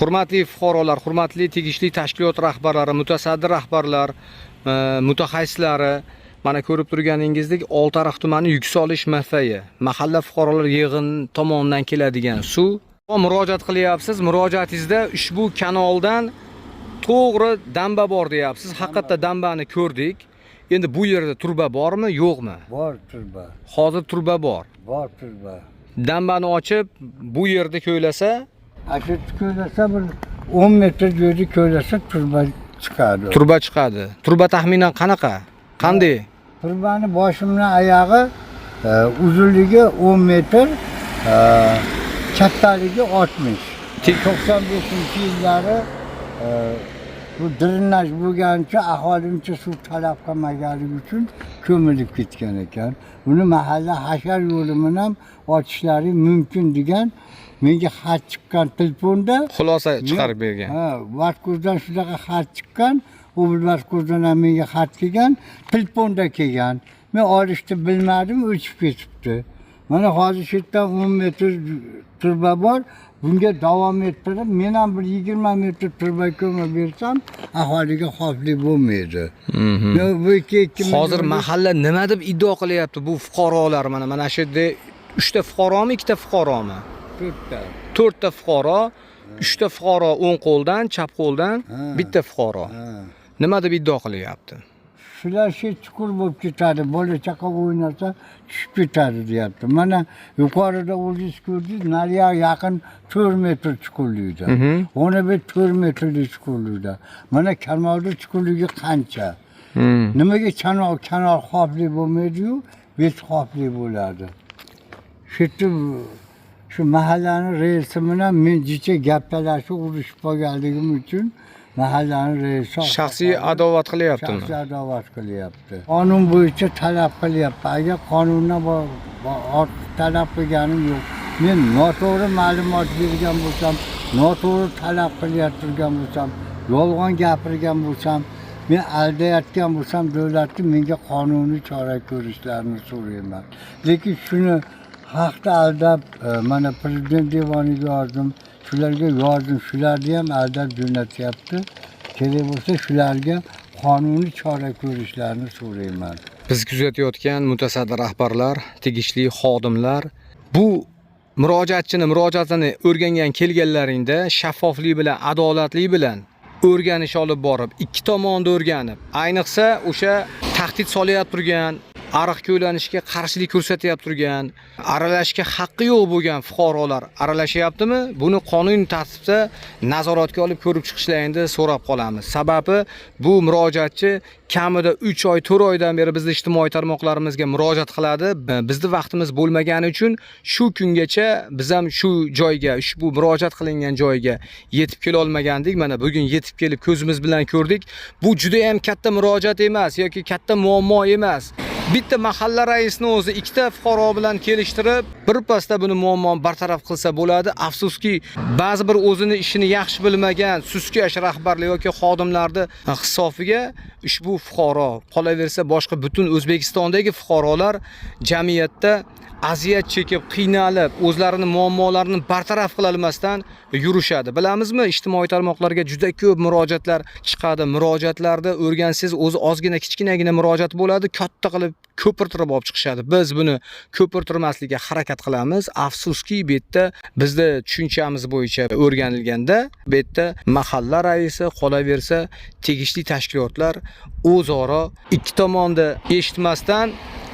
Hurmatli fuqarolar, hurmatli tegishli tashkilot rahbarlari, mutasaddi rahbarlar, mutaxassislari, mana ko'rib turganingizdek, Oltiariq tumani Yuksalish MFI, mahalla fuqarolar yig'in tomonidan keladigan suv. Murojaat qilyapsiz. Murojaatingizda ushbu kanaldan to'g'ri damba bor deyapsiz. Haqiqatda dambani ko'rdik. Endi bu yerda turba bormi, yo'qmi? Bor turba. Hozir turba bor. Bor turba. Dambani ochib bu yerda ko'ylasa, Shu ko'ylasa, bir 10 metr joyda ko'ylasa, turba chiqadi. Turba chiqadi. Turba taxminan qanaqa? Qanday? Turbani boshi bilan oyog'i uzunligi 10 metr, kattaligi 60. 95-yillari bu drenaj bo'lganicha, aholi uncha suv talab qilmaganligi uchun ko'milib ketgan ekan. Buni mahalla hashar yo'li bilan ochishlari mumkin degan menga xat chiqqan telefonda. Xulosa chiqarib bergan. Ha, Vatkozdan shunaqa xat chiqqan, Vatkozdan ham menga xat kelgan, telefonda kelgan. Men olishni bilmadim, o'chib ketibdi. Mana hozir shu yerdan 10 metr turba bor. Bunga davom ettirib, men ham bir 20 metr turba ko'mib bersam, aholiga xavfli bo'lmaydi. Yo, bu ikki Hozir mahalla nima deb iddao qilyapti bu fuqarolar? Mana shu yerda uchta fuqaromi, ikkita fuqaromi? To'rtta. To'rtta fuqaro, uchta fuqaro o'ng qo'ldan, chap qo'ldan bitta fuqaro. Nima deb iddao qilyapti? Shular shu chuqur bo'lib ketadi, bola chaqa o'ynasa tushib ketadi deyapti. Mana yuqorida o'zingiz ko'rdingiz, nariyog'i yaqin 4 metr chuqurlikda. Ona bir 4 metrlik chuqurlikda. Mana kanalda chuqurligi qancha? Nimaga kanal xavfli bo'lmaydi-yu, bet xavfli bo'ladi? Shu yerda shu mahallani raisi bilan men jicha gap talashib, urushib qolganligim uchun mahallani raisi Shaxsiy adovat qilyaptimi? Shaxsiy adovat qilyapti. Qonun bo'yicha talab qilyapti. Agar qonundan ortiq talab qilganim yo'q. Men noto'g'ri ma'lumot bergan bo'lsam, noto'g'ri talab qilayotgan bo'lsam, yolg'on gapirgan bo'lsam, men aldayotgan bo'lsam, davlatni menga qonuniy chora ko'rishlarini so'rayman. Lekin shuni haqda aldab, mana prezident devoniga yozdim, shularga yozdim, shularni ham aldab jo'natyapti. Kerak bo'lsa, shularga qonuniy chora ko'rishlarini so'rayman. Biz kuzatayotgan mutasaddi rahbarlar, tegishli xodimlar, bu murojaatchini murojaatini o'rgangan kelganlaringda shaffoflik bilan, adolatli bilan o'rganish olib borib, ikki tomonni o'rganib, ayniqsa o'sha tahdid solyapti turgan, ariq ko'ylanishga qarshilik ko'rsatyapti turgan, aralashishga haqqi yo'q bo'lgan fuqarolar aralashyaptimi? Buni qonuniy tartibda nazoratga olib ko'rib chiqishlaringni so'rab qolamiz. Sababi bu murojaatchi kamida 3 oy, 4 oydan beri bizni ijtimoiy tarmoqlarimizga murojaat qiladi. Bizni vaqtimiz bo'lmagani uchun shu kungacha biz ham shu joyga, ushbu murojaat qilingan joyga yetib kela olmagandik. Mana bugun yetib kelib ko'zimiz bilan ko'rdik. Bu juda ham katta murojaat emas yoki katta muammo emas. Bitta mahalla raisini o'zi ikkita fuqaro bilan kelishtirib, birpasda buni muammoni bartaraf qilsa bo'ladi. Afsuski, ba'zi bir o'zini ishini yaxshi bilmagan sustkаш rahbarlar yoki xodimlarni hisobiga ushbu fuqaro, qolaversa boshqa butun O'zbekistondagi fuqarolar jamiyatda aziyat chekib, qiynalib, o'zlarini muammolarini bartaraf qila olmasdan yurishadi. Bilamizmi, ijtimoiy tarmoqlarga juda ko'p murojaatlar chiqadi. Murojaatlarda o'rgansangiz, o'zi ozgina, kichkinagina murojaat bo'ladi, katta qilib ko'pirtirib olib chiqishadi. Biz buni ko'pirtirmaslikka harakat qilamiz. Afsuski, bu yerda bizda tushunchamiz bo'yicha o'rganilganda, bu yerda mahalla raisi, qolaversa tegishli tashkilotlar o'zaro ikki tomonda eshitmasdan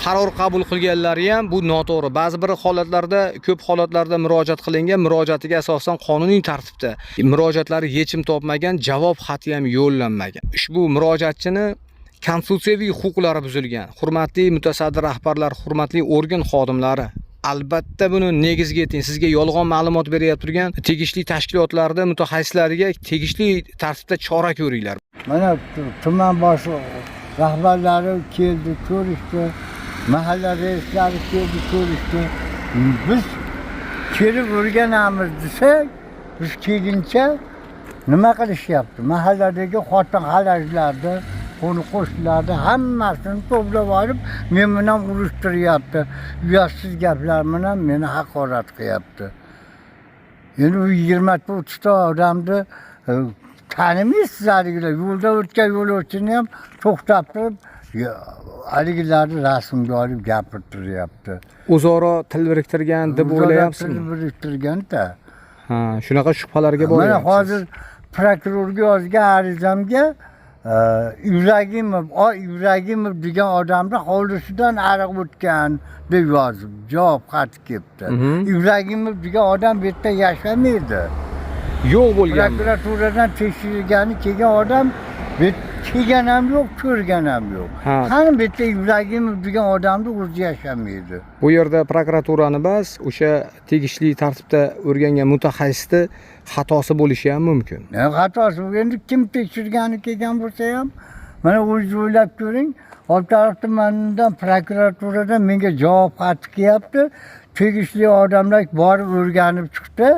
qaror qabul qilganlari ham bu noto'g'ri. Ba'zi bir holatlarda, ko'p holatlarda murojaat qilingan, murojaatiga asosan qonuniy tartibda murojaatlari yechim topmagan, javob xati ham yo'llanmagan. Ushbu murojaatchini konstitutsiyaviy huquqlari buzilgan. Hurmatli mutasaddi rahbarlar, hurmatli organ xodimlari, albatta buni negizga yeting. Sizga yolg'on ma'lumot beryapti turgan tegishli tashkilotlarda mutaxassislariga tegishli tartibda chora ko'ringlar. Mana tuman bosh rahbarlari keldi, ko'rishdi. Mahalla raislari keldi, ko'rishdi. Biz kelib o'rganamiz desak, biz kelguncha nima qilishyapti? Mahalladagi xotin xalajlarni, qo'ni qo'shnilarni hammasini to'plab olib, men bilan urushtiryapti. Uyatsiz gaplar bilan meni haqorat qilyapti. Endi u 20 ta 30 ta odamni tanimaysiz haligilar. Yo'lda o'tgan yo'lovchini ham to'xtab turib, haligilarni rasmga olib gapirtiryapti. O'zaro til biriktirgan deb O'zaro til o'ylayapsizmi? biriktirganda. Ha, shunaqa shubhalarga Mana boryapsiz. hozir prokurorga yozgan arizamga Ibragimov, Ibragimov degan odamni hovlisidan ariq o'tgan deb yozib, javob xati kelibdi. Ibragimov degan odam bu yerda yashamaydi. Yo'q bo'lganmi? Prokuraturadan tekshirilgani kelgan odam bu kelgan ham yo'q, ko'rgan ham yo'q. Ha. Qani bu yerda Ibragimov degan odamni o'zi yashamaydi. Bu yerda prokuraturani emas, o'sha tegishli tartibda o'rgangan mutaxassisni xatosi bo'lishi ham mumkin. Ne xatosi bu? Endi kim tekshirgani kelgan bo'lsa ham, mana o'zingiz o'ylab ko'ring. Oltiariq tumanidan prokuraturadan menga javob xati kelyapti. Tegishli odamlar borib o'rganib chiqdi.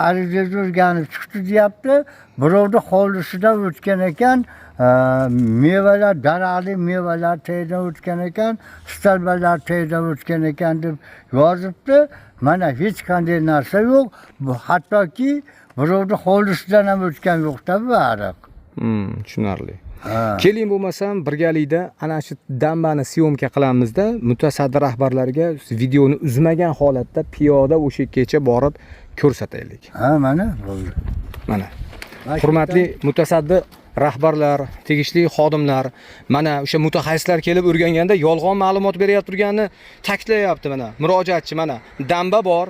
Arizangizni o'rganib chiqdi deyapti. Birovni hovlisidan o'tgan ekan, mevalar, daraxtli mevalar tagidan o'tgan ekan, stolbalar tagidan o'tgan ekan deb yozibdi. Mana hech qanday narsa yo'q. Bu hattoki birovni hovlisidan ham o'tgan yo'qda bu ariq. Tushunarli. Ha. Keling bo'lmasam birgalikda ana shu dambani syomka qilamizda, mutasaddi rahbarlarga videoni uzmagan holatda piyoda o'sha yergacha borib ko'rsataylik. Ha, mana bo'ldi. Mana. Hurmatli mutasaddi rahbarlar, tegishli xodimlar, mana o'sha mutaxassislar kelib o'rganganda yolg'on ma'lumot beryapti turganini ta'kidlayapti mana. Murojaatchi mana damba bor,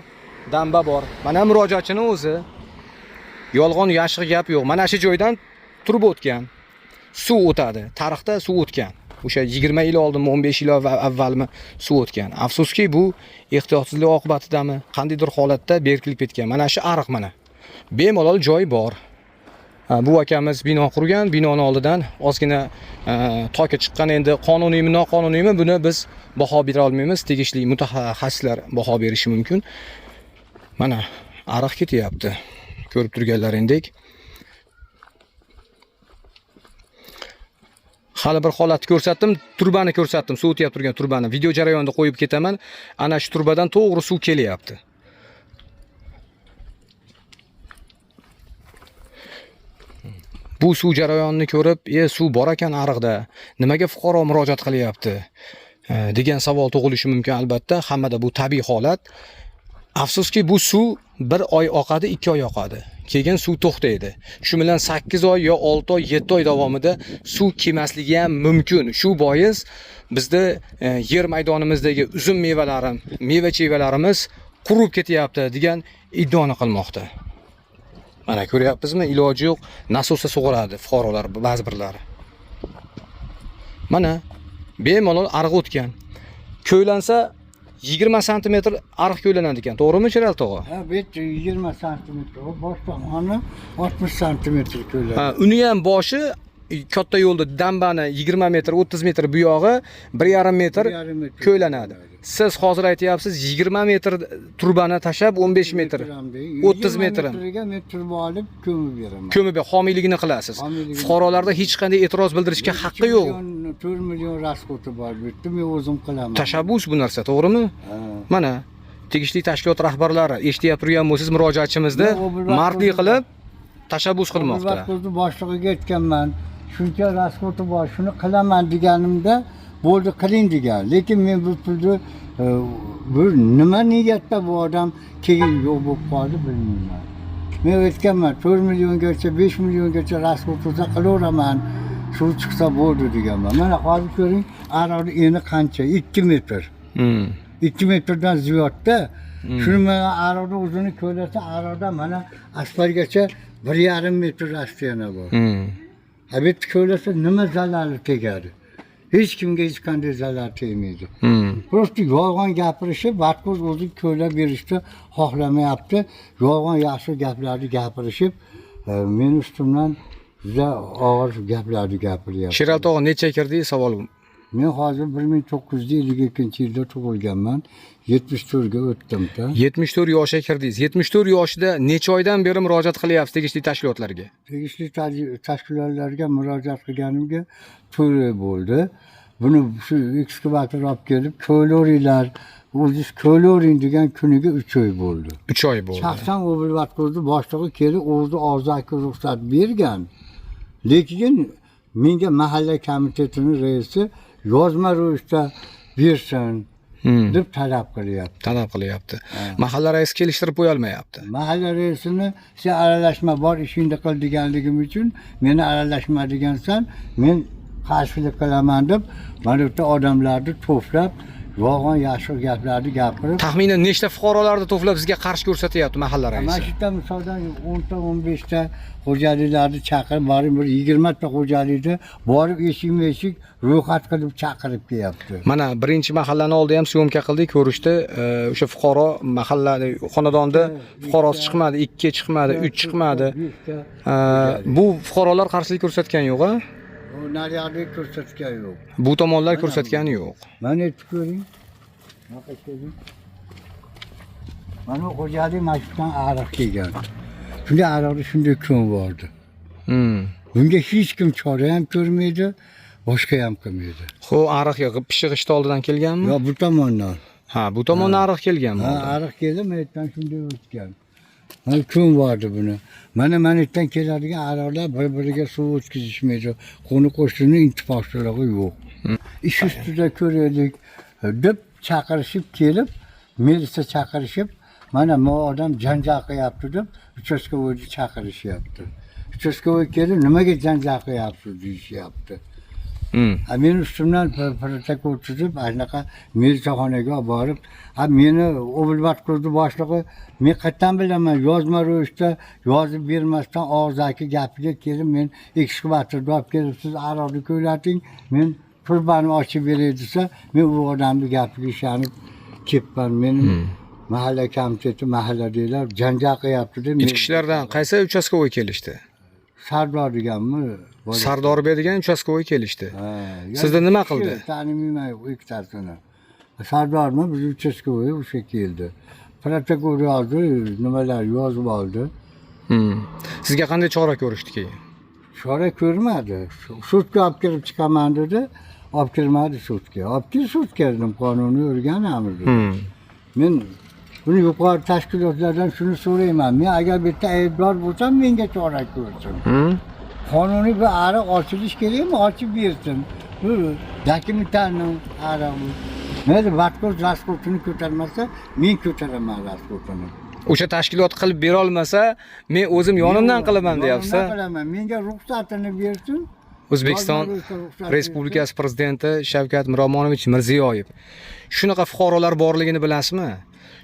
damba bor. Mana murojaatchini o'zi. Yolg'on yashiq gap yo'q. Mana shu joydan turib o'tgan. Suv o'tadi. Tarixda suv o'tgan. O'sha 20 yil oldinmi, 15 yil avvalmi suv o'tgan. Afsuski bu ehtiyotsizlik oqibatidami, qandaydir holatda berkilib ketgan. Mana shu ariq mana. Bemalol joy bor. Ha, bu akamiz bino qurgan, binoni oldidan ozgina toki chiqqan. Endi qonuniymi, noqonuniymi buni biz baho bera olmaymiz. Tegishli mutaxassislar baho berishi mumkin. Mana ariq ketyapti. Ko'rib turganlaringdek. Hali bir holatni ko'rsatdim, turbani ko'rsatdim, suv o'tyapti turgan turbani. Video jarayonida qo'yib ketaman. Ana shu turbadan to'g'ri suv kelyapti. Bu suv jarayonini ko'rib, suv bor ekan ariqda, nimaga fuqaro murojaat qilyapti degan savol tug'ilishi mumkin albatta. Hammada bu tabiiy holat. Afsuski bu suv 1 oy oqadi, 2 oy oqadi. Keyin suv to'xtaydi. Shu bilan 8 oy yo 6 oy, 7 oy davomida suv kelmasligi ham mumkin. Shu bois bizda yer maydonimizdagi uzum mevalari, meva-chevalarimiz qurib ketyapti degan iddaoni qilmoqda. Mana ko'ryapmizmi, iloji yo'q, nasosa sug'uradi fuqarolar ba'zi birlari. Mana bemalol ariq o'tgan. Ko'ylansa 20 santimetr ariq ko'ylanadi ekan, to'g'rimi Sherali tog'a? Ha, bu yerda 20 santimetr, u bosh tomoni 60 santimetr ko'ylak. Ha, uni ham boshi katta yo'lda dambani 20 metr, 30 metr bu yog'i 1,5 metr 1,5 metr ko'ylanadi. Siz hozir aytyapsiz 20 metr turbani tashlab 15 metr, 30 metr metrga men turba olib ko'mib beraman. ko'mib homiyligini qilasiz. Homiyligini. Fuqarolarda hech qanday e'tiroz bildirishga haqqi yo'q. 4 million rasxodi bor bu yerda, men o'zim qilaman. Tashabbus bu narsa, to'g'rimi? Ha. Mana tegishli tashkilot rahbarlari eshityapti turgan bo'lsangiz murojaatchimizni Yo'q, u bir mardlik vaqt qilib tashabbus qilmoqda. Vaqtni boshlig'iga aytganman, shuncha rasxodi bor, shuni qilaman deganimda bo'ldi qiling degan. Lekin men bu pulni bu nima niyatda bu odam keyin yo'q bo'lib qoldi bilmayman. Men aytganman 4 milliongacha 5 milliongacha rasxod bo'lsa qilaveraman, suv chiqsa bo'ldi deganman. Mana hozir ko'ring, ariqni eni qancha? 2 metr. 2 metrdan ziyodda. Shuni mana ariqni o'zini ko'rasa, ariqdan mana asfaltgacha 1,5 metr rasstoyana bor. Ha, bu yerda ko'rasa nima zarari tegadi? Hech kimga hech qanday zarar tegmaydi. Просто yolg'on gapirishib, Vatko'z o'zi ko'ylab berishni xohlamayapti. Yolg'on yaxshi gaplarni gapirishib, meni ustimdan juda og'ir gaplarni gapiryapti. Sherali tog'a necha kirdingiz savol? Men hozir 1952-yilda tug'ilganman. 74 ga o'tdim-da. 74 yoshga kirdingiz. 74 yoshida necha oydan beri murojaat qilyapsiz tegishli tashkilotlarga? Tegishli tashkilotlarga murojaat qilganimga 4 oy bo'ldi. Buni shu ekskavator olib kelib ko'ylaveringlar, O'zingiz ko'ravering degan kuniga 3 oy bo'ldi. 3 oy bo'ldi. Shaxsan oblvatxo'zni boshlig'i kelib o'zi og'zaki ruxsat bergan. Lekin menga mahalla komitetini raisi yozma ravishda bersin deb talab qilyapti. Talab qilyapti. Mahalla raisi kelishtirib qo'ya olmayapti. Mahalla raisini sen aralashma, bor ishingni qil deganligim uchun meni aralashma degansan, men qarshilik qilaman deb mana bu yerda odamlarni to'plab yolg'on yashiq gaplarni gapirib. Taxminan nechta fuqarolarni to'plab sizga qarshi ko'rsatyapti mahalla Mana raisi? shu yerda misoldan 10 ta 15 ta xo'jaliklarni chaqirib borib, bir 20 ta xo'jalikni borib eshikma eshik ro'yxat qilib chaqirib kelyapti. Mana birinchi mahallani oldi ham syomka qildik, ko'rishdi. O'sha fuqaro mahalla xonadonda fuqarosi chiqmadi, 2 chiqmadi, 3 chiqmadi. Beshta. Bu fuqarolar qarshilik ko'rsatgani yo'q, a? U naryoqda ko'rsatgan yo'q. Bu tomonlar ko'rsatgani yo'q. Mana aytib ko'ring. Bunaqa keling. Mana bu xo'jalik mana shu yerdan ariq kelgan. Shunday ariqni shunday ko'mib yubordi. Bunga hech kim chora ham ko'rmaydi, boshqa ham qilmaydi. Xo'p, ariq yo'q, pishiq ishni oldidan kelganmi? Yo bu tomondan. Ha, bu tomondan ariq kelganmi? Ha, Oldin? ariq keldi, mana yerdan shunday o'tgan. Mana ko'mib yubordi buni. Mana yerdan keladigan ariqlar bir-biriga suv o'tkazishmaydi. Qo'ni qo'shnining ittifoqchiligi yo'q. Ish ustida ko'raylik deb chaqirishib kelib, militsiya chaqirishib, mana bu odam janjal qilyapti deb участковой ni chaqirishyapti. Участковой kelib, nimaga janjal qilyapsiz deyishyapti. Ha, meni ustimdan protokol tuzib, anaqa militsiyaxonaga olib borib, ha, meni oblvatxo'zni boshlig'i, men qayerdan bilaman, yozma ravishda yozib bermasdan og'zaki gapiga kelib, men ekskavatorni olib kelib, siz aroqni ko'ylating, men turbani ochib beray desa, men u odamni gapiga ishonib kelibman. Meni mahalla komiteti, mahalladagilar janjal qilyapti deb. Ichki ishlardan qaysi участковой kelishdi? Sardor deganmi? Bola. Sardorbek degan участковой kelishdi. Ha, Sizda nima qildi? Tanimayman u ikkitasini. Sardormi, biz участковой o'sha keldi. Protokol yozdi, nimalar yozib oldi. Sizga qanday chora ko'rishdi keyin? Chora ko'rmadi. Sudga olib kirib chiqaman dedi. Olib kirmadi sudga. Olib kel sudga dedim, qonunni o'rganamiz dedim. Men buni yuqori tashkilotlardan shuni so'rayman. Men agar bu yerda aybdor bo'lsam, menga chora ko'rsin. Qonuniy bir ariq ochilish kerakmi? Ochib bersin. Bu dokumentalniy ariq bu. Mayli, vatkoz расход ini ko'tarmasa, men ko'taraman расход ini. O'sha tashkilot qilib bera olmasa, men o'zim yonimdan qilaman deyapsiz. Yonimdan qilaman. Menga ruxsatini bersin. O'zbekiston Yozma ruxsat Respublikasi prezidenti Shavkat Miromonovich Mirziyoyev. Shunaqa fuqarolar borligini bilasizmi?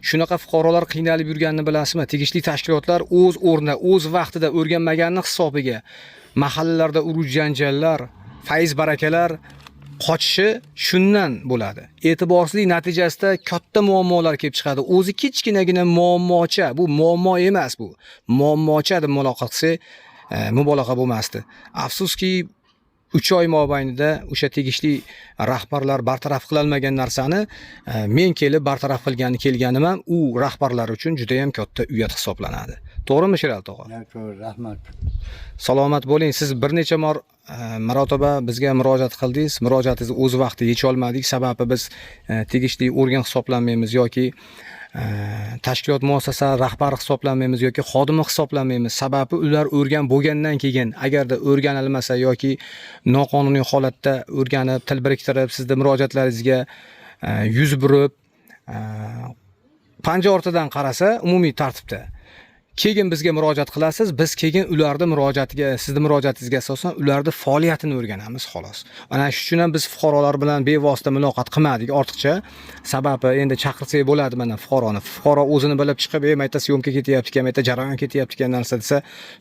Shunaqa fuqarolar qiynalib yurganini bilasizmi? Tegishli tashkilotlar o'z o'rnida, o'z vaqtida o'rganmaganini hisobiga mahallalarda urush janjallar, fayz barakalar qochishi shundan bo'ladi. E'tiborsizlik natijasida katta muammolar kelib chiqadi. O'zi kichkinagina muammocha, bu muammo emas bu. Muammocha deb muloqot qilsak, mubolag'a bo'lmasdi. Afsuski, 3 oy mobaynida o'sha tegishli rahbarlar bartaraf qilolmagan narsani men kelib bartaraf qilgani kelganim ham u rahbarlar uchun juda ham katta uyat hisoblanadi. To'g'rimi, Sherali tog'a? Ya, to'g'ri, rahmat. Salomat bo'ling. Siz bir necha bor marotaba bizga murojaat qildingiz. Murojaatingizni o'z vaqtida yecha olmadik. Sababi biz tegishli organ hisoblanmaymiz yoki tashkilot muassasa rahbari hisoblanmaymiz yoki xodimi hisoblanmaymiz. Sababi ular o'rgan bo'lgandan keyin agarda o'rganilmasa yoki noqonuniy holatda o'rganib, til biriktirib, sizni murojaatlaringizga yuz burib, panja ortidan qarasa, umumiy tartibda keyin bizga murojaat qilasiz, biz keyin ularni murojaatiga, sizni murojaatingizga asosan ularni faoliyatini o'rganamiz, xolos. Ana shu uchun ham biz fuqarolar bilan bevosita muloqot qilmadik ortiqcha. Sababi endi chaqirsak bo'ladi mana fuqaroni. Fuqaro o'zini bilib chiqib, "Ey, mayta syomka ketyapti ekan, mayta jarayon ketyapti ekan" narsa desa,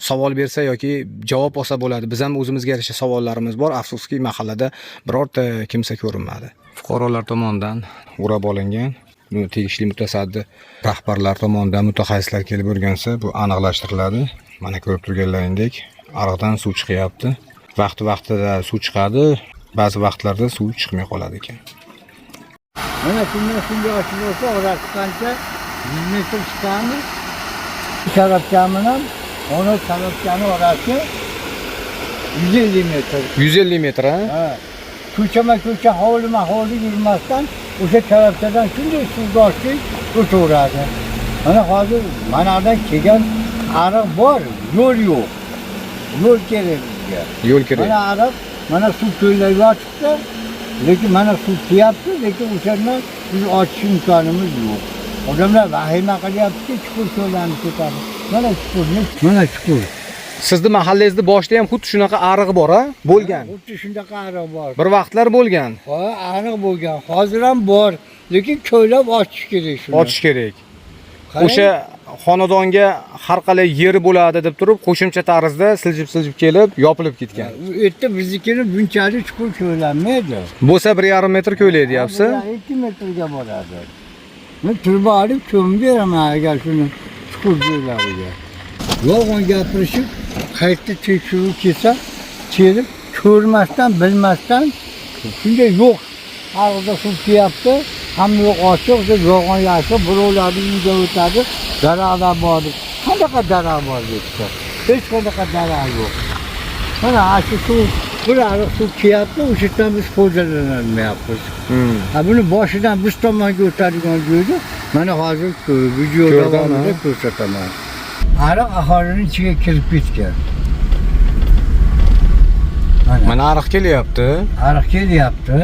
savol bersa yoki javob olsa bo'ladi. Biz ham o'zimizga yarasha savollarimiz bor. Afsuski, mahallada birorta kimsa ko'rinmadi. Fuqarolar tomonidan o'rab olingan. Buni tegishli mutasaddi rahbarlar tomonidan mutaxassislar kelib o'rgansa, bu aniqlashtiriladi. Mana ko'rib turganlaringdek, ariqdan suv chiqyapti. Vaqti vaqtida suv chiqadi, ba'zi vaqtlarda suv chiqmay qoladi ekan. Mana shundan shunday ochib bo'lsa, orasi qancha? 100 metr chiqamiz. Korobka bilan uni korobkani orasi 150 metr. 150 metr, ha? Ha. Ko'chama ko'cha, hovlima hovli yurmasdan O'sha kalabchadan shunday suvni ochsak, o'taveradi. Mana hozir manadan kelgan ariq bor, yo'l yo'q. Yo'l kerak bizga. Yo'l kerak. Mana ariq, mana suv ko'ylab yotibdi, lekin mana suv kelyapti, lekin o'shandan biz ochish imkonimiz yo'q. Odamlar vahima qilyaptiki, chuqur ko'llanib ketadi. Mana chuqur, mana chuqur. Sizni mahallangizni boshida ham xuddi shunaqa ariq bor, a? Bo'lgan. Xuddi shunaqa ariq bor. Bir vaqtlar bo'lgan. Ha, ariq bo'lgan. Hozir ham bor, lekin ko'ylab ochish kerak shuni. Ochish kerak. Qarang, O'sha xonadonga har qalay yeri bo'ladi deb turib, qo'shimcha tarzda siljib-siljib kelib, yopilib ketgan. U yerda biznikini bunchalik chuqur ko'ylanmaydi. Bo'lsa 1,5 metr ko'ylaydi deyapsiz. 2 metrga boradi. Men turba olib ko'mib beraman agar shuni chuqur joylariga. Yolg'on gapirishib, qayta tekshiruv kelsa, kelib ko'rmasdan, bilmasdan shunday yo'q. Ariqda suv kelyapti, hamma yoq ochiq deb yolg'on yashib, birovlarni uyiga o'tadi, daraxtlar bor deb. Qanaqa daraxt bor bu yerda? Hech qanaqa daraxt yo'q. Mana shu suv, bir ariq suv kelyapti, o'sha yerdan biz foydalanolmayapmiz. Ha, buni boshidan biz tomonga o'tadigan joyda mana hozir video Ko'rdim, davomida ha. ko'rsataman. Ariq aholining ichiga kirib ketgan. Mana Mana ariq kelyapti. ariq kelyapti.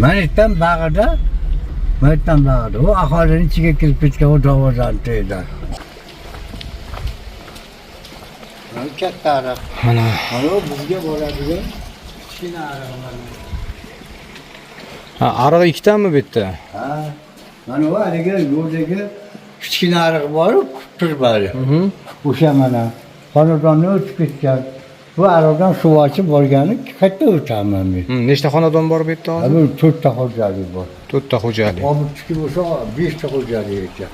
Mana yerdan bag'rida, mana yerdan bag'rida. U aholining ichiga kirib ketgan, u darvozani tagidan. Mana katta ariq. Mana Mana u bizga boradigan kichkina ariq mana. ha, ariq ikkitami bu yerda? Ha, mana u haligi yo'ldagi kichkina ariq bor-ku, turbali. O'sha mana xonadonni o'tib ketgan. Bu ariqdan suv ochib borgani qayerda o'taman men? Nechta xonadon bor bu yerda Ha, hozir? bu 4 ta xo'jalik bor. 4 ta xo'jalik. Obidniki bo'lsa 5 ta xo'jalik ekan.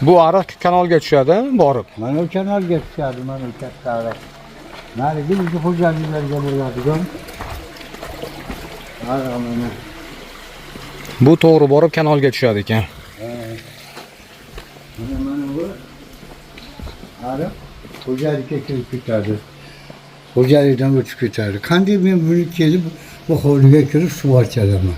Bu ariq kanalga tushadi, borib. Mana u kanalga tushadi, mana u katta ariq. Narigi bizni xo'jaliklarga bo'ladigan ariq mana. Bu to'g'ri borib kanalga tushadi ekan. Mana bu ariq xo'jalikka kirib ketadi. Xo'jalikdan o'tib ketadi. Qanday men buni kelib bu hovliga kirib suv ochalaman?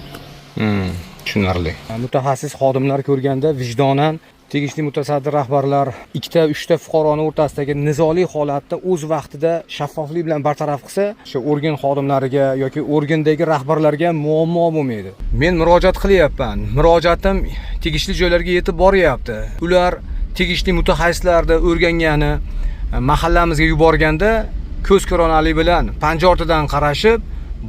Tushunarli. Mutaxassis xodimlar ko'rganda vijdonan tegishli mutasaddi rahbarlar ikkita, uchta fuqaroni o'rtasidagi nizoli holatda o'z vaqtida shaffoflik bilan bartaraf qilsa, o'sha organ xodimlariga yoki organdagi rahbarlarga muammo bo'lmaydi. Men murojaat qilyapman. Murojaatim tegishli joylarga yetib boryapti. Ular tegishli mutaxassislarni o'rgangani mahallamizga yuborganda ko'z ko'ronalik bilan panja ortidan qarashib,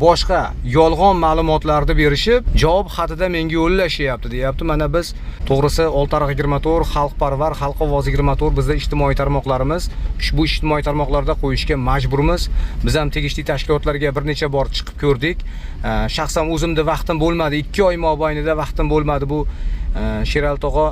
boshqa yolg'on ma'lumotlarni berishib, javob xatida menga yo'llashyapti deyapti. Mana biz to'g'risi Oltiariq 24, Xalqparvar, Xalq ovozi 24 bizda ijtimoiy tarmoqlarimiz, ushbu ijtimoiy tarmoqlarda qo'yishga majburmiz. Biz ham tegishli tashkilotlarga bir necha bor chiqib ko'rdik. Shaxsan o'zimda vaqtim bo'lmadi, 2 oy mobaynida vaqtim bo'lmadi. Bu Sherali tog'a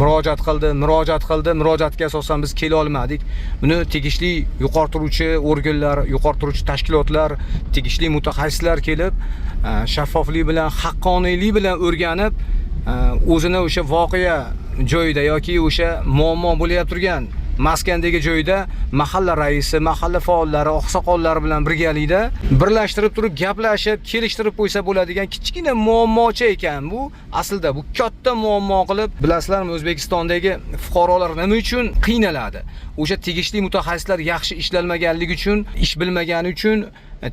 murojaat qildi, murojaat qildi, murojaatga asosan biz kela olmadik. Buni tegishli yuqori turuvchi organlar, yuqori turuvchi tashkilotlar, tegishli mutaxassislar kelib, shaffoflik bilan, haqqoniylik bilan o'rganib, o'zini o'sha voqea joyida yoki o'sha muammo bo'layotgan turgan maskandagi joyda mahalla raisi, mahalla faollari, oqsoqollari bilan birgalikda birlashtirib turib gaplashib, kelishtirib qo'ysa bo'ladigan kichkina muammocha ekan bu. Aslida bu katta muammo qilib, bilasizlarmi, O'zbekistondagi fuqarolar nima uchun qiynaladi? O'sha tegishli mutaxassislar yaxshi ishlalmaganligi uchun, ish bilmagani uchun,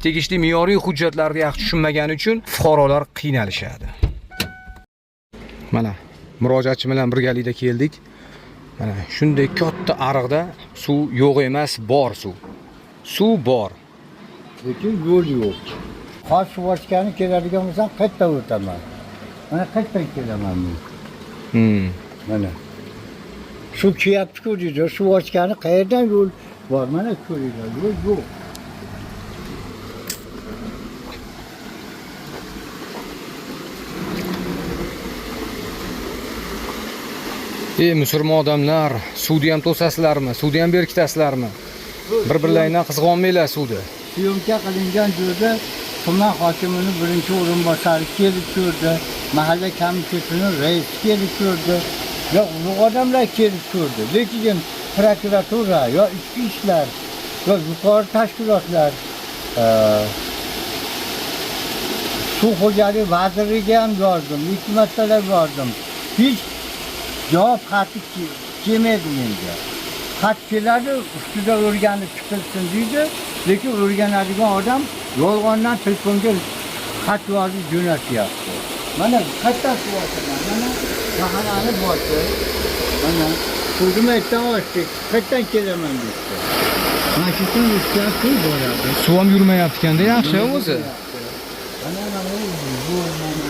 tegishli me'yoriy hujjatlarni yaxshi tushunmagani uchun fuqarolar qiynalishadi. Mana murojaatchi bilan birgalikda keldik. Mana shunday katta ariqda suv yo'q emas, bor suv. Suv bor. Lekin yo'l yo'q. Hozir suv ochgani keladigan bo'lsam qayerda o'taman? Mana qayerdan kelaman men? Mana. Suv kelyapti-ku deydi. Suv ochgani qayerdan yo'l bor? Mana ko'ringlar, yo'l yo'q. Ey musulmon odamlar, suvni ham to'sasizlarmi? Suvni ham berkitasizlarmi? Bir-birlaringdan qizg'onmanglar suvni. Syomka qilingan joyda tuman hokimini birinchi o'rinbosari kelib ko'rdi, mahalla komitetini raisi kelib ko'rdi, yo ulug' odamlar kelib ko'rdi. Lekin prokuratura yo ichki ishlar yo yuqori tashkilotlar Suv xo'jaligi vazirligiga ham yozdim, 2 martalab yozdim. Hech javob xati kelmaydi menga. Xat keladi, ustida o'rganib chiqilsin deydi, lekin o'rganadigan odam yolg'ondan telefonga xat yozib jo'natyapti. Mana qayerdan suv ochaman? Mana mahallani boshi. Mana suvni yerdan ochdik. Qayerdan kelaman debdi. Mana shu ustidan suv boradi. Suv ham yurmayapti ekanda, yaxshi o'zi. Mana mana yo'l mana.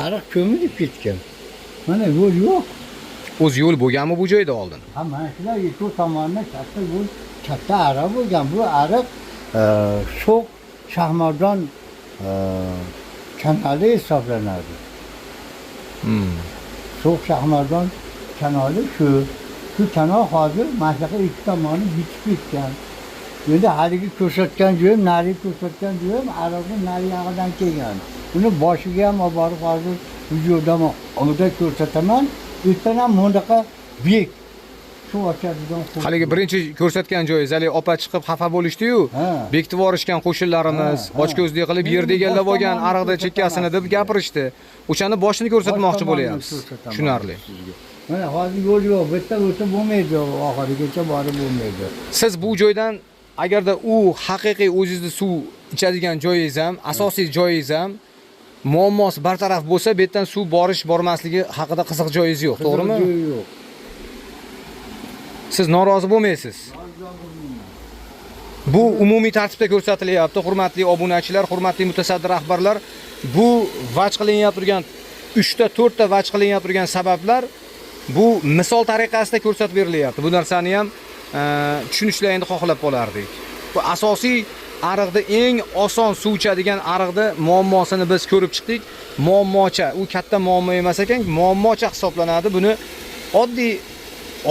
Ariq ko'milib ketgan. Mana yo'l yo'q. O'zi yo'l bo'lganmi bu joyda oldin? Ha, mana shular ikki tomonda katta yo'l, katta ariq bo'lgan. Bu ariq So'q Shahmardon kanali hisoblanadi. So'q Shahmardon kanali shu. Shu kanal hozir mana shunaqa ikki tomoni bitib ketgan. Endi haligi ko'rsatgan joyim, narigi ko'rsatgan joyim ariqni nari yog'idan kelgan. Uni boshiga ham olib borib hozir videoda unda ko'rsataman. Ertadan ham bunaqa bek suv ochadigan quduq. Haligi birinchi ko'rsatgan joyingiz, haligi opa chiqib xafa bo'lishdi-yu. Bekitib yuborishgan qo'shinlarimiz, ochko'zlik qilib yerda egallab Bosh olgan tomonini ariqda chekkasini deb ko'rsataman gapirishdi. O'shani boshini ko'rsatmoqchi Bosh tomonini bo'lyapsiz. ko'rsataman Tushunarli. sizga. Mana hozir yo'l yo'q, bu yerda o'tib bo'lmaydi, oxirigacha borib bo'lmaydi. Siz bu joydan agarda u haqiqiy o'zingizni suv ichadigan joyingiz ham, asosiy joyingiz ham muammosi bartaraf bo'lsa, bu yerdan suv borish bormasligi haqida qiziq joyingiz yo'q, to'g'rimi? Qiziq joyi yo'q. Siz norozi bo'lmaysiz. Bu umumiy tartibda ko'rsatilyapti, hurmatli obunachilar, hurmatli mutasaddi rahbarlar. Bu vaj qilinyapti turgan 3 ta 4 ta vaj qilinyapti turgan sabablar bu misol tariqasida ko'rsatib berilyapti. Bu narsani ham tushunishlaringni xohlab qolardik. Bu asosiy ariqda eng oson suv ichadigan ariqda muammosini biz ko'rib chiqdik. Muammocha, u katta muammo emas ekan, muammocha hisoblanadi. Buni oddiy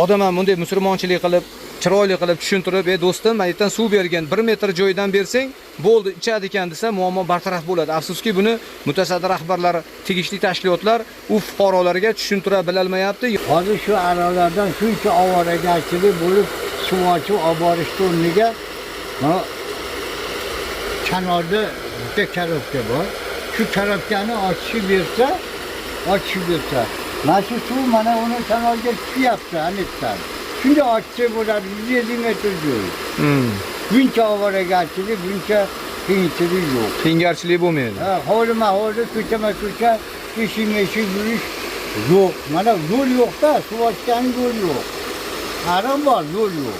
odam ham bunday musulmonchilik qilib, chiroyli qilib tushuntirib, "Ey do'stim, mana yerdan suv bergin, 1 metr joydan bersang, bo'ldi, ichadi ekan" desa, muammo bartaraf bo'ladi. Afsuski, buni mutasaddi rahbarlar, tegishli tashkilotlar u fuqarolarga tushuntira bilolmayapti. Hozir shu ariqlardan shuncha ovoragarchilik bo'lib suv ochib olib borishni o'rniga mana kanalda bitta korobka bor. Shu korobkani ochishib bersa, ochishib bersa, mana shu suv mana uni kanalga tushyapti anetdan. Shunday ochsa bo'ladi 150 metr joy. Buncha ovoragarchilik, buncha qiyinchilik yo'q. Qiyingarchilik bo'lmaydi. Ha, hovlima-hovli, ko'chama-ko'cha, eshikma-eshik yurish yo'q. Mana yo'l yo'q-da, suv ochgani yo'l yo'q. Ariq bor, yo'l yo'q.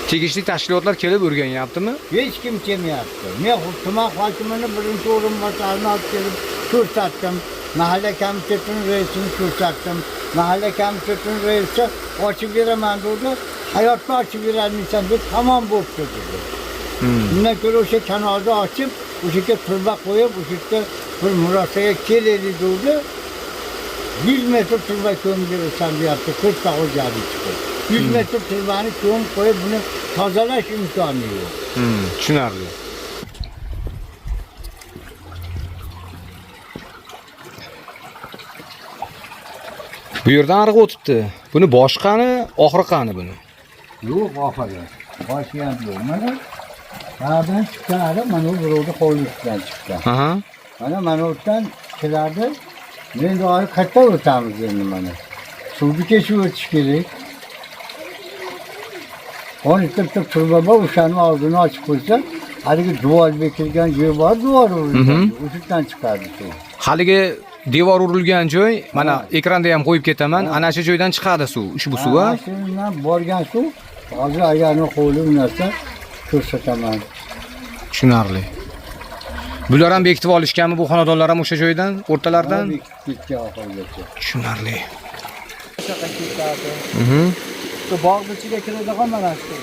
Tegishli tashkilotlar kelib o'rganyaptimi? Hech kim kelmayapti. Men tuman hokimini birinchi o'rinbosarini olib kelib ko'rsatdim. Mahalla komitetining raisini ko'rsatdim. Mahalla komitetining raisi ochib beraman dedi. Hayotda ochib berolmaysan deb tamom bo'libdi dedi. Undan ko'ra o'sha kanalni ochib, o'sha yerga turba qo'yib, o'sha yerda bir murosaga kelaylik dedi. 100 metr turba ko'mib berasan deyapti, to'rtta xo'jalik chiqib. 100 metr turbani ko'mib qo'yib, buni tozalash imkoni yo'q. Tushunarli. Bu yerdan ariq o'tibdi. Buni boshi qani, oxiri qani buni? Yo'q oxiri. Boshi ham yo'q. Mana buyoqdan chiqqan ariq mana bu birovni hovlisidan chiqqan. Mana mana u yerdan keladi. Endi hozir qayerdan o'tamiz endi mana? Suvni kechib o'tish kerak. Hozir bitta turba bor, o'shani oldini ochib qo'ysa, haligi devor bekilgan joy bor, devor urilgan. O'sha yerdan chiqadi suv. Haligi devor urilgan joy, mana ekranda ham qo'yib ketaman. Ana shu joydan chiqadi suv, ushbu suv, a? Mana shundan borgan suv hozir agar hovli narsa ko'rsataman. Tushunarli. Bular ham bekitib olishganmi bu xonadonlar ham o'sha joydan, o'rtalardan? Bekitib ketgan oxirigacha. Tushunarli. Shunaqa ketadi. Shu bog'ni ichiga kiradigan mana shu.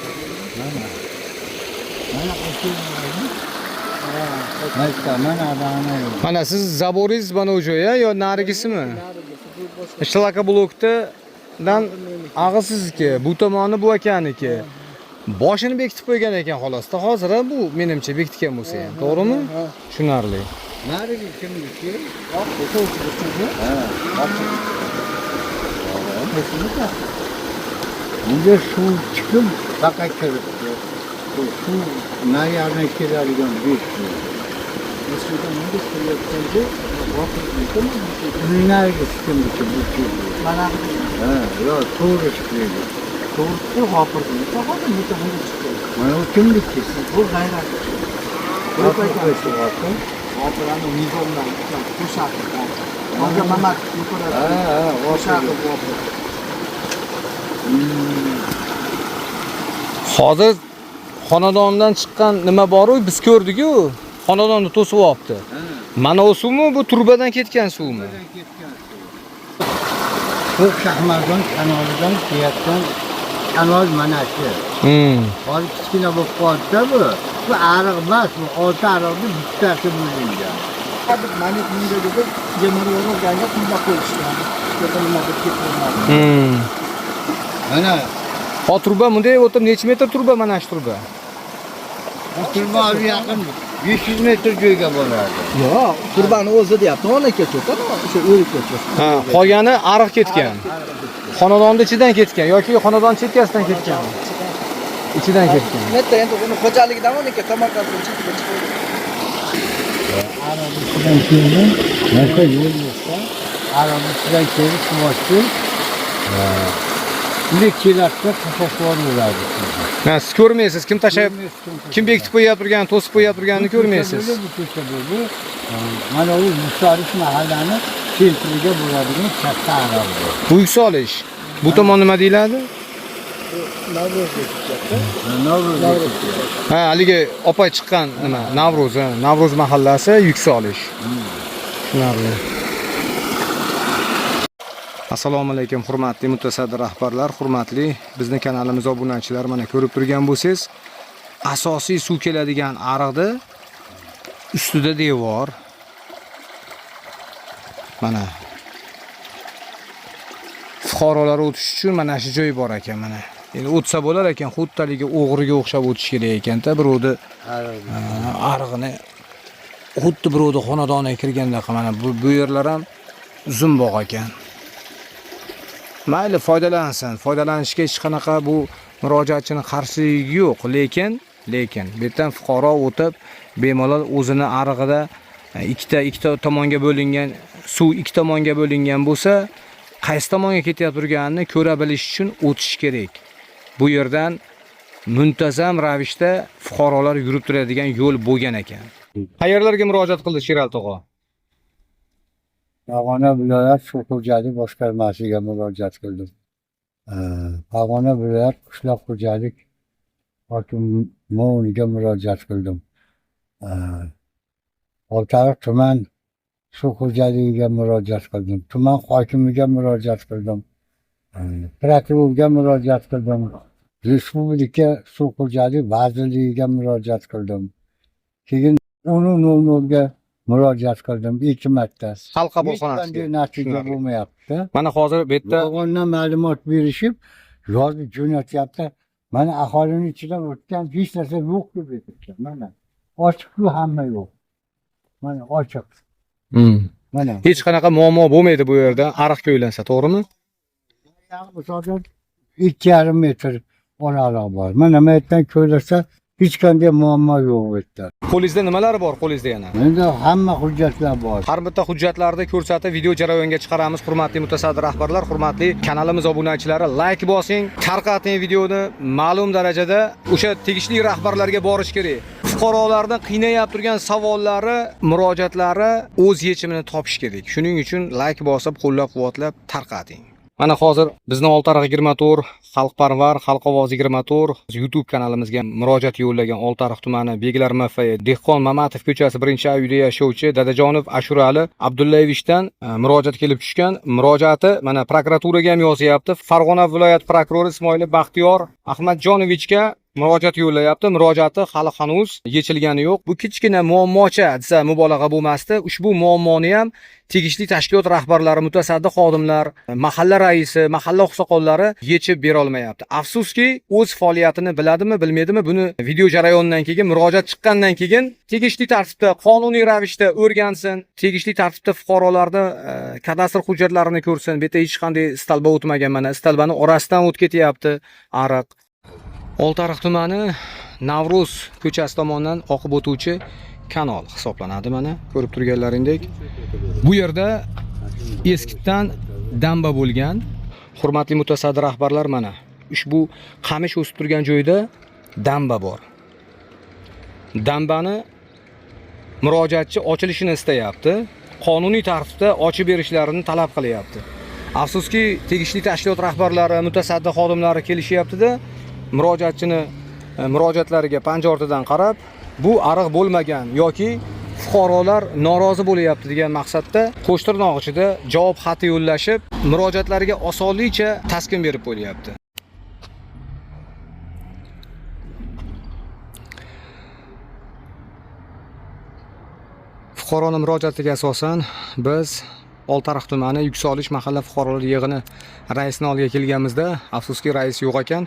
Mana. Mana Mana mana ana yo'q. Mana siz zaboringiz mana o'sha joy, yo narigisimi? Narigisi bu boshqa. Shlakablokdan ag'i sizniki, bu tomoni bu akaniki. Boshini bekitib qo'ygan ekan xolosda. Hozir ha bu menimcha bekitgan bo'lsa ham, to'g'rimi? Tushunarli. Narigi kimniki? Oq suvchi. Ha. Bunga suv chiqib baqa kiribdi. Bu suv nariyog'idan keladigan besh suv. Uning narigisi kimniki bu kim? Mana. Ha, yo'q, to'g'ri chiqdi. To'g'ri, G'ofur. Hozir necha bunga chiqdi. Mana bu kimniki? Bu g'ayrat. G'ofur qaysi G'ofur? G'ofurani nizomdan qo'shadi. Hozir Mamat yuqorida. Ha, ha, Qo'shadi G'ofur. G'ofur. Hozir xonadondan chiqqan nima bor-u, biz ko'rdik-ku. Xonadonni to'sib olibdi. Mana u suvmi, bu turbadan ketgan suvmi? Bu Shahmardon kanalidan kelayotgan kanal mana shu. Hozir kichkina bo'lib qoldi bu. Bu ariq emas, bu olti ariqni bittasi bo'lingan. Hozir mana bunga deb yemir yo'rganga qumlab qo'yishgan. Yerda nima deb ketolmadi. Mana Ho, turba bunday o'tib necha metr turba mana shu turba? bu turba hozir yaqin 500 metr joyga boradi. Yo'q, turbani o'zi deyapti. Ona ketdi, o'sha o'rib ketdi. Ha, qolgani ariq ketgan. Xonadonni ichidan ketgan yoki xonadon chekkasidan ketgan. Ichidan ketgan. Metr endi uni xo'jaligidan aka tomorqasidan chetiga chiqadi. Ariq ichidan keldim, mana shu yo'l bo'lsa, ariq ichidan kelib suvochdi. Bunday keladida tashlab yuboraveradi. Ha, siz ko'rmaysiz, kim tashlab, kim bekitib qo'yib turganini, to'sib qo'yib turganini ko'rmaysiz. Bu ko'cha bu. Bu mana bu Yuksalish mahallani sentriga bo'ladigan katta ariq bu. Bu yuksalish. Bu tomon nima deyiladi? Navro'z ketyapti. Navro'z. Ha, haligi opa chiqqan nima? Navro'z, ha, Navro'z mahallasi yuksalish. Tushunarli. Assalomu alaykum hurmatli mutasaddi rahbarlar, hurmatli bizni kanalimiz obunachilari, mana ko'rib turgan bo'lsangiz, asosiy suv keladigan ariqni ustida devor. Mana fuqarolar o'tish uchun mana shu joy bor ekan mana. Endi o'tsa bo'lar ekan, xuddi haligi o'g'riga o'xshab o'tish kerak ekanda, birovni arig'ini xuddi birovni xonadoniga kirgandaqa mana bu yerlar ham uzum bog' ekan. Mayli foydalansin. Foydalanishga hech qanaqa bu murojaatchini qarshiligi yo'q, lekin bu yerdan fuqaro o'tib bemalol o'zini arig'ida ikkita tomonga bo'lingan suv ikki tomonga bo'lingan bo'lsa, qaysi tomonga ketayotib turganini ko'ra bilish uchun o'tish kerak. Bu yerdan muntazam ravishda fuqarolar yurib turadigan yo'l bo'lgan ekan. Qayerlarga murojaat qildi Sherali tog'a? Farg'ona viloyat suv xo'jalik boshqarmasiga murojaat qildim. Farg'ona viloyat qishloq xo'jalik hokimiga murojaat qildim. Oltiariq tuman suv xo'jaligiga murojaat qildim. Tuman hokimiga murojaat qildim. Prokurorga murojaat qildim. Respublika suv xo'jalik vazirligiga murojaat qildim. Keyin 10.00 ga murojaat qildim 2 marta. Xalq Hech qanday qabulxonasiga. natija Tushunarli. bo'lmayapti. Mana hozir bu yerda Yolg'ondan ma'lumot berishib, yozib jo'natyapti. Mana aholini ichidan o'tgan hech narsa yo'q deb aytibdi. Mana ochiq-ku hamma yo'q. Mana ochiq. Mana. Hech qanaqa muammo bo'lmaydi bu yerda ariq ko'ylansa, to'g'rimi? Misoldan 2,5 metr oraliq bor. Mana bu yerdan ko'ylasa hech qanday muammo yo'q bu yerda. Qo'lingizda nimalar bor qo'lingizda yana? Menda hamma hujjatlar bor. Har bitta hujjatlarni ko'rsatib video jarayonga chiqaramiz. Hurmatli mutasaddi rahbarlar, hurmatli kanalimiz obunachilari, like bosing, tarqating videoni. Ma'lum darajada o'sha tegishli rahbarlarga borish kerak. Fuqarolarni qiynayap turgan savollari, murojaatlari o'z yechimini topish kerak. Shuning uchun like bosib, qo'llab-quvvatlab tarqating. Mana hozir bizni Oltiariq 24 Xalqparvar, Xalq ovozi 24 YouTube kanalimizga murojaat yo'llagan Oltiariq tumani Beglar MF Dehqon Mamatov ko'chasi 1-A uyda yashovchi Dadajonov Ashurali Abdullayevichdan murojaat kelib tushgan. Murojaati mana prokuraturaga ham yozyapti. Farg'ona viloyat prokurori Ismoilov Baxtiyor Ahmadjonovichga murojaat yo'llayapti. Murojaati hali hanuz yechilgani yo'q. Bu kichkina muammocha desa mubolag'a bo'lmasdi. Ushbu muammoni ham tegishli tashkilot rahbarlari, mutasaddi xodimlar, mahalla raisi, mahalla oqsoqollari yechib bera olmayapti. Afsuski, o'z faoliyatini biladimi, bilmaydimi, buni video jarayonidan keyin, murojaat chiqqandan keyin tegishli tartibda, qonuniy ravishda o'rgansin, tegishli tartibda fuqarolarni kadastr hujjatlarini ko'rsin. Bu yerda hech qanday stalba o'tmagan, mana stalbani orasidan o't ketyapti ariq. Oltiariq tumani Navro'z ko'chasi tomonidan oqib o'tuvchi Kanal hisoblanadi, mana ko'rib turganlaringdek. Bu yerda eskitdan damba bo'lgan. Hurmatli mutasaddi rahbarlar, mana ushbu qamish o'sib turgan joyda damba bor. Dambani murojaatchi ochilishini istayapti. Qonuniy tartibda ochib berishlarini talab qilyapti. Afsuski, tegishli tashkilot rahbarlari, mutasaddi xodimlari kelishyapti-da, murojaatchini murojaatlariga panja ortidan qarab, bu ariq bo'lmagan yoki fuqarolar norozi bo'lyapti degan maqsadda qo'shtirnoq ichida javob xati yo'llashib, murojaatlariga osonlikcha taskin berib qo'yyapti. Fuqaroni murojaatiga asosan biz Oltiariq tumani Yuksalish mahalla fuqarolar yig'ini raisini oldiga kelganimizda, afsuski, rais yo'q ekan.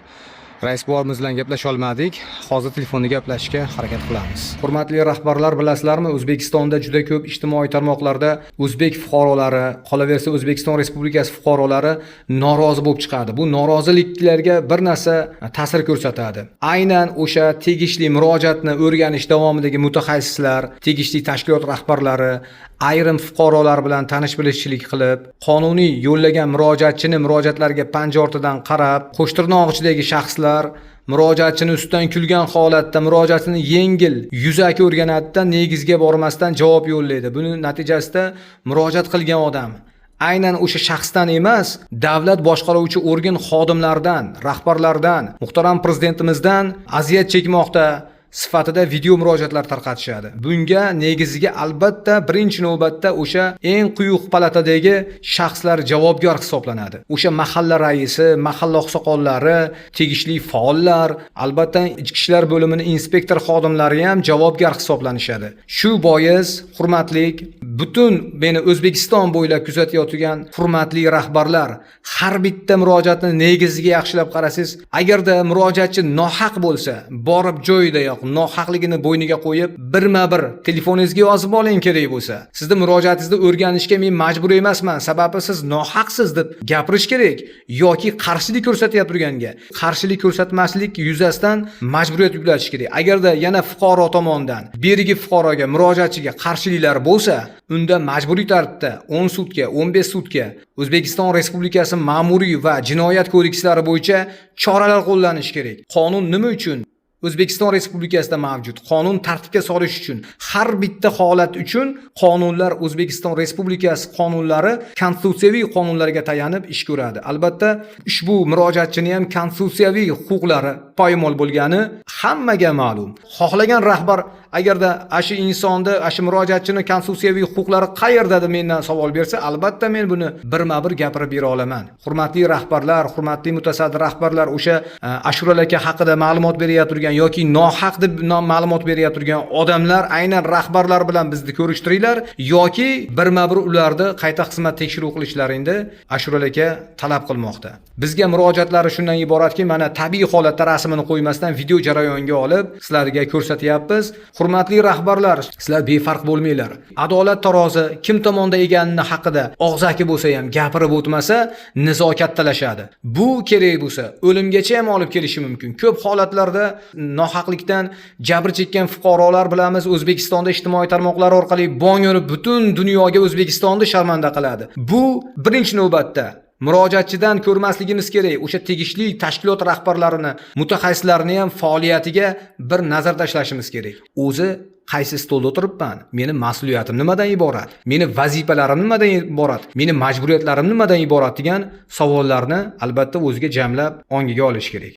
Rais buvamiz bilan gaplasha olmadik. Hozir telefonda gaplashishga harakat qilamiz. Hurmatli rahbarlar, bilasizlarmi, O'zbekistonda juda ko'p ijtimoiy tarmoqlarda o'zbek fuqarolari, qolaversa O'zbekiston Respublikasi fuqarolari norozi bo'lib chiqadi. Bu noroziliklarga bir narsa ta'sir ko'rsatadi. Aynan o'sha tegishli murojaatni o'rganish davomidagi mutaxassislar, tegishli tashkilot rahbarlari ayrim fuqarolar bilan tanish bilishchilik qilib, qonuniy yo'llagan murojaatchini murojaatlariga panja ortidan qarab, qo'shtirnoq ichidagi shaxslar murojaatchini ustidan kulgan holatda murojaatini yengil yuzaki o'rganadida, negizga bormasdan javob yo'llaydi. Buni natijasida murojaat qilgan odam aynan o'sha shaxsdan emas, davlat boshqaruvchi organ xodimlaridan, rahbarlardan, muhtaram prezidentimizdan aziyat chekmoqda sifatida video murojaatlar tarqatishadi. Bunga negiziga albatta birinchi navbatda o'sha eng quyuq palatadagi shaxslar javobgar hisoblanadi. O'sha mahalla raisi, mahalla oqsoqollari, tegishli faollar, albatta ichki ishlar bo'limini inspektor xodimlari ham javobgar hisoblanishadi. Shu bois, hurmatli butun meni O'zbekiston bo'ylab kuzatayotgan hurmatli rahbarlar, har bitta murojaatni negiziga yaxshilab qarasangiz, agarda murojaatchi nohaq bo'lsa, borib joyidayoq nohaqligini bo'yniga qo'yib, birma-bir telefoningizga yozib oling kerak bo'lsa. Sizni murojaatingizni o'rganishga men majbur emasman, sababi siz nohaqsiz deb gapirish kerak yoki qarshilik ko'rsatyapti turganga qarshilik ko'rsatmaslik yuzasidan majburiyat yuklatish kerak. Agarda yana fuqaro tomonidan berigi fuqaroga, murojaatchiga qarshiliklar bo'lsa, unda majburiy tartibda 10 sutka, 15 sutka O'zbekiston Respublikasi Ma'muriy va Jinoyat kodekslari bo'yicha choralar qo'llanish kerak. Qonun nima uchun O'zbekiston Respublikasida mavjud? Qonun tartibga solish uchun. Har bitta holat uchun qonunlar, O'zbekiston Respublikasi qonunlari konstitutsiyaviy qonunlarga tayanib ish ko'radi. Albatta, ushbu murojaatchini ham konstitutsiyaviy huquqlari poymol bo'lgani hammaga ma'lum. Xohlagan rahbar agarda ashu insonni, ashu murojaatchini konstitutsiyaviy huquqlari qayerda deb mendan savol bersa, albatta men buni birma-bir gapirib bera olaman. Hurmatli rahbarlar, hurmatli mutasaddi rahbarlar, o'sha Ashurali aka haqida ma'lumot berayotgan turgan yoki nohaq deb ma'lumot berayotgan turgan odamlar aynan rahbarlar bilan bizni ko'rishtiringlar yoki birma-bir ularni qayta xizmat tekshiruv qilishlaringni Ashurali aka talab qilmoqda. Bizga murojaatlari shundan iboratki, mana tabiiy holatda rasmini qo'ymasdan video jarayonga olib sizlarga ko'rsatyapmiz. Hurmatli rahbarlar, sizlar befarq bo'lmanglar. Adolat tarozi kim tomonda ekanini haqida og'zaki bo'lsa ham gapirib o'tmasa, nizo kattalashadi. Bu kerak bo'lsa, o'limgacha ham olib kelishi mumkin. Ko'p holatlarda nohaqlikdan jabr chekkan fuqarolar bilamiz, O'zbekistonda ijtimoiy tarmoqlar orqali bong urib butun dunyoga O'zbekistonni sharmanda qiladi. Bu birinchi navbatda murojaatchidan ko'rmasligimiz kerak. O'sha tegishli tashkilot rahbarlarini, mutaxassislarni ham faoliyatiga bir nazar tashlashimiz kerak. O'zi qaysi stolda o'tiribman? Meni mas'uliyatim nimadan iborat? Meni vazifalarim nimadan iborat? Meni majburiyatlarim nimadan iborat degan savollarni albatta o'ziga jamlab ongiga olish kerak.